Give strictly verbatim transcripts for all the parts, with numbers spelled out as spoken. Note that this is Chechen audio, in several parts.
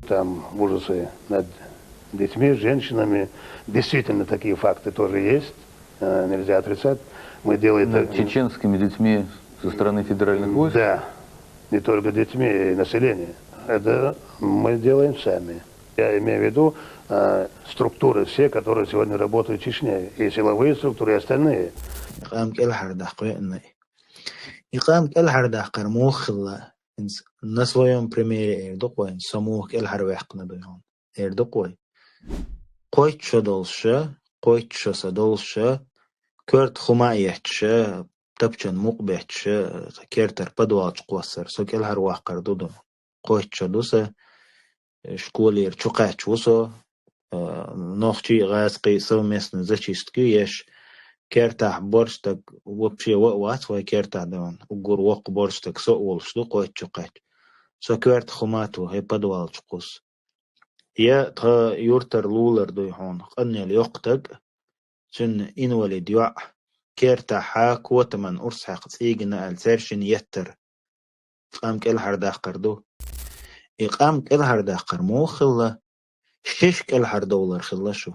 Там ужасы над детьми, женщинами. Действительно, такие факты тоже есть. Э, нельзя отрицать. Мы делаем... Над так- чеченскими детьми со стороны федеральных войск? Да. Не только детьми, и население. Это мы делаем сами. Я имею в виду э, структуры все, которые сегодня работают в Чечне. И силовые структуры, и остальные. Къам кӀелхьардаккха веанна. И къам кӀелхьардаккхар муха хилла? ХӀинца на своём примере эр ду-кх вай, со муха кӀелхьарваьккхина ду хьуна, эр ду-кх вай. Кхойтта шо долуш, кхойтта шо са долуш, коьрта хӀума а етташ, тапчан мукъ бетташ, кертара подвал чу кхоссар, со кӀелхьарваккхар ду ду. Кхойтта шо ду сан, школера чукхаьчча ву со, э, нохчий а, гӀазкхий а совместно зачистка ю еш, кертахь борша стаг, вообще ва а вац вай кертахь дан, уггар воккха борша стаг со а волуш ду, кхойтта шо кхаьчча. Со коьрта хӀума а тохий, подвал чу кхуссу. Я тхан юьртара лулара дуй хьуна, къанъелла йоккха стаг, цуьнан инвалид йоӀ, кертахь котаман урс хьаькхна цӀийгина аьлла, цаьршинна еттар. Къам кӀелхьардаккхар ду. И къам кӀелхьардаккхар муха хилла? Шаьш кӀелхьардовлар хилла шу.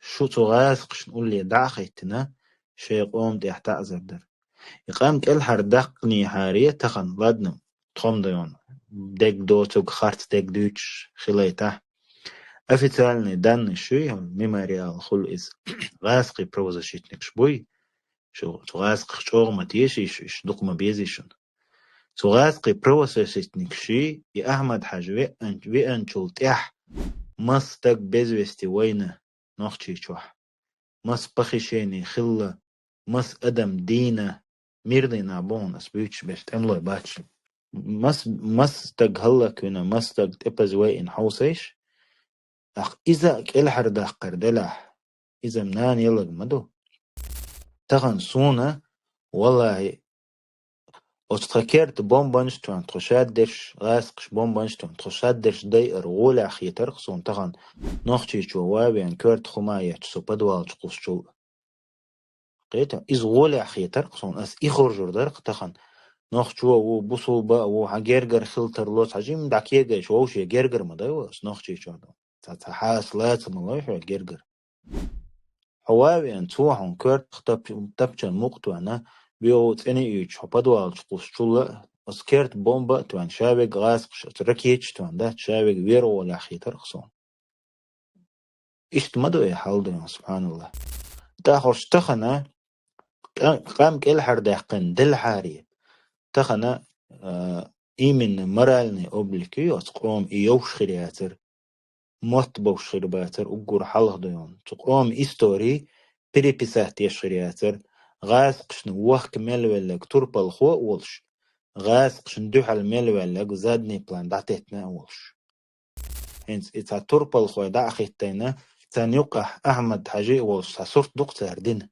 Шу цу гӀазкхашна улле дӀа а хӀиттина, шайн къоман тӀехь таӀзар дар. И къам кӀелхьардаккхинехьара тахана, ладно, тхо-м ду хьуна, дерг доцург, харц дерг дуьйцуш хилийтахь. Официальный данныйш ю хьуна, мемориал хуьлу иза. ГӀазкхий правозащитникаш буй, шу цу гӀазкхех чӀогӀа ма тешийша, уьш дукха ма безий шуна. Цу гӀазкхий правозащитникаш и Ахьмад-Хьаьжа веан-, веанчул тӀаьхьа маса стаг безвести вайна Нохчийчохь. Маса похищени хилла, маса адам дийна, мирный нах бу хьуна ас буьйцуш берш, тӀемалой бац. Маса, маса стаг хӀаллаквина, маса стаг тӀепаза вайина хьовсийша. ТӀаккха иза а кӀелхьардаккхар делахь, иза-м нана ялар ма ду. Тахана суна, валлахӀи, оцу тхан керта бомбанаш а тоьхна, тхо шадерш, гӀазкхаша бомбанаш а тоьхна, тхо шадерш дайар гӀолехь хетар-кх суна тахана, Нохчийчу ван а веана, коьрта хӀума а етташ, со подвал чу кхуссучул. Кхетий, иза гӀолехь хетар-кх суна, ас и хоржур дара-кх тахана. Нохчо а ву, бусулба а ву, хьан гергара хила тарло, цхьа жимма дӀакегайча вовшийн гергара ма дай вай ас Нохчийчохь ду. Цхьа, цхьа хьаса лаца ма лой хьоьга гергара. Хьо ван а веана, цо хьуна коьртах тап-, тапчан мукъ а тоьхна, боьха цӀена а юьйцуш, хьо подвал чу кхуссучул а, оцу керта бомба а тоьхна, ша верг гӀазкхаша, оцу ракеташ а тоьхна дац, ша верг вер гӀолехь хетар-кх суна. Иштта ма ду и хьал ду хьуна, субхьаналлахӀ. ТӀаккха уьш тахана къа-, къам кӀелхьардаьккхина делахьара, тахана, а, именно моральный облик ю оцу къоман и йовш хир яцара, мотт бовш хир бацара, уггар хьалха ду хьуна. Цу къоман истори переписать деш хир яцара, гӀазкхашна вохка мел велларг турпалхо а волуш, гӀазкхашна дуьхьал мел велларг задний план дӀатеттина а волуш. ХӀинца и цхьа турпалхой дӀа а хӀиттийна, царна юккъехь Ахьмад-Хьаьжа а волуш цхьа сурт ду-кх цара дина.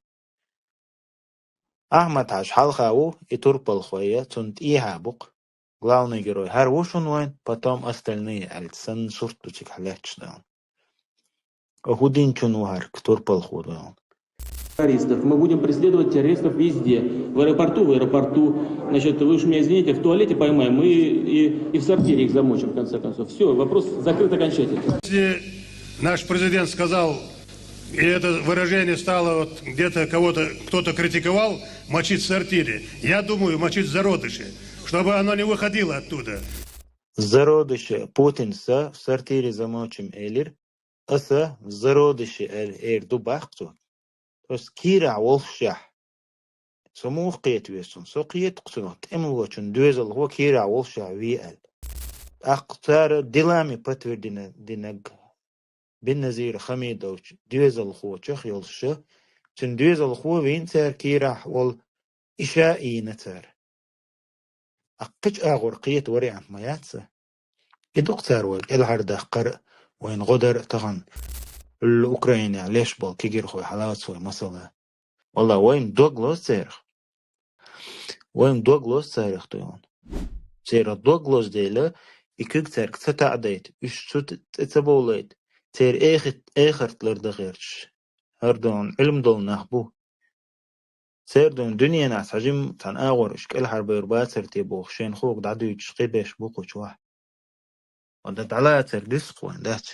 Ахьмад-Хьаьжа хьалха ву, и турпалхой а цунна тӀехьа бу-кх. Главный герой хӀара ву шуна вайн, потом остальные аьлла, санна сурт ду цигахь лаьтташ ду хьуна. ХӀун динчунна ву хӀара турпалхо ду хьуна? Террористов. Мы будем преследовать террористов везде. В аэропорту, в аэропорту. Значит, вы уж меня извините, в туалете поймаем и, и, и в сортире их замочим, в конце концов. Все, вопрос закрыт окончательно. Если наш президент сказал, и это выражение стало вот где-то кого-то, кто-то критиковал, мочить в сортире. Я думаю, мочить в зародыше, чтобы оно не выходило оттуда. Зародыше, Путин са в сортире замочим элира, аса в зародыше аьлла эр ду баккха цо. Аса кийрахь волушшехь, со муха кхета веза цунах? Со кхета-кх цунах, тӀемалочун доьзалхо кийрахь волушшехь ве аьлла. ТӀаккха цара делами подтвердить динарг Беназир Хамидовича доьзалхочух йолуш, цуьнан доьзалхо вийна цара кийрахь волу, и ша а йийна цара. Ткъа кхечу агӀор кхета вариант ма яц сан. И ду-кх цара вай кӀелхьардаккхар а, вайна гӀо дар а тахана, Украинехь леш болу кегирхой хьалаца вай масала. Валла, вайна дог лозу царах. Вайна дог лозу царах ду хьуна. Церан дог лозу дела, и куьг цаьрга ца таӀадайта, уьш цу тӀе ца бовлайта, церан эхарт-, эхарт лардан гӀерташ. ХӀара ду хьуна Ӏилма долу нах бу. Церан ду хьуна дуьненахь цхьа жимма цхьана агӀор уьш кӀелхьарбевр бацара те бохуш, шайна хууг дӀадуьйцуш кхин берш бу кху чохь. Ода дӀалацар дуьсхо вайн дац.